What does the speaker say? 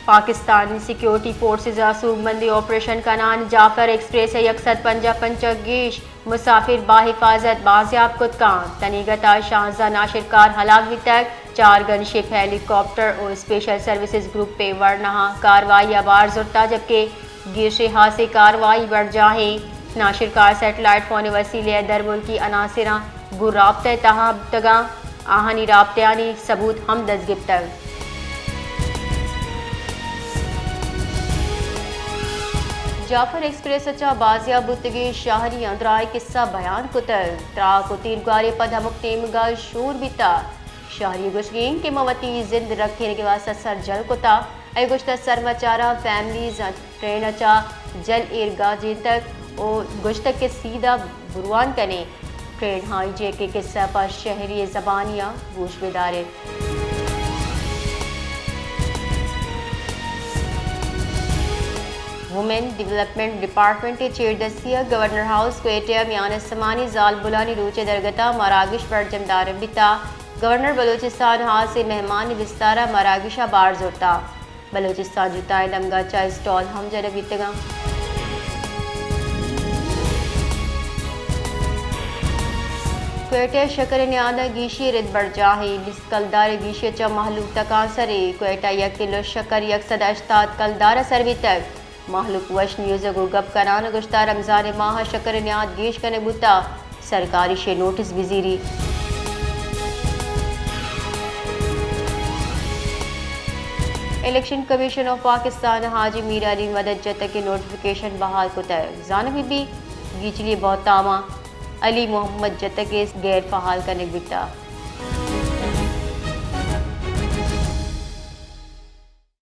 Pakistani security forces ءَ سوبمندی آپریشن کنان، جعفر ایکسپریس ءِ یک سد پنجاہ پنچ ءَ گیش مسافر باحفاظت بازیاب کت کن۔ تنیگت ءَ شانزدہ ناشرکار ہلاک بیتگ۔ چار گن شپ، ہیلی کاپٹر ءُ اسپیشل سروسز گروپ ءِ ورناہاں کاروائی ءَ بار زرتگ، جبکہ گیشیں ہاسیں کاروائی برجاہیں۔ ناشرکار سیٹلائٹ فون ءِ وسیلہ ءَ درملکی عناصراں گوں رابطہ ءِ تہا بوتگاں، آہانی رابطہانی ثبوت ہم دست گپتگ۔ جعفر ایکسپریس ءَ چہ بازیاب بوتگیں شہریاں درائیں قصہ بیان کتگ۔ تراک ءُ تیرگواری ءَ پد ہمک نیمگ ءَ شور بیتگ۔ شہری گوشگ انت کہ ما وتی زند رکھینگ ءِ واستہ سرجل کتگ۔ آئی گوشتگ سرمچاراں فیملیز ٹرین ءَ چہ جل ایر گاجینتگ ءُ گوشتگ کہ سیدھا بروان کنیں۔ ٹرین ہائی جیک ءِ قصہ پہ شہری زبانی ءَ گوش بدار ات۔ وومن ڈویلپمنٹ ڈیپارٹمنٹ ءِ چیردستی ءَ گورنر ہاؤس کوئٹہ ءَ میان استمانی زالبولانی روچ ءِ درگت ءَ مراگش برجم دارگ بیتگ۔ گورنر بلوچستان ہاس ءِ مہمانی بستار ءَ مراگش ءَ بار زرتگ۔ بلوچستان جتائیں دمگاں چہ اسٹال ہم جنگ بیتگاں۔ کوئٹہ ءَ شکر ءِ نیاد ءَ گیشی ءِ رد برجاہ ایں۔ بیست کلدار ءِ گیشی ءَ چہ مہلوک تکانسر ایں۔ کوئٹہ ءَ یک کلو شکر یک سد ءُ ہشتاد کلدار ءَ سر بیتگ۔ مہلوک وش نیوز ءَ گوں گپ کنان ءَ گوشتگ رمضان ءِ ماہ ءَ شکر ءِ نیاد گیش کنگ بوتگ، سرکار ایشی ءِ نوٹس بزیری۔ الیکشن کمیشن آف پاکستان ءَ حاجی میر علی مدد جتک ءِ نوٹیفکیشن بحال کتگ۔ زانگ بہ بیت گیچلی بہتام ءَ علی محمد جتک ءِ غیر فعال کنگ بیتگ۔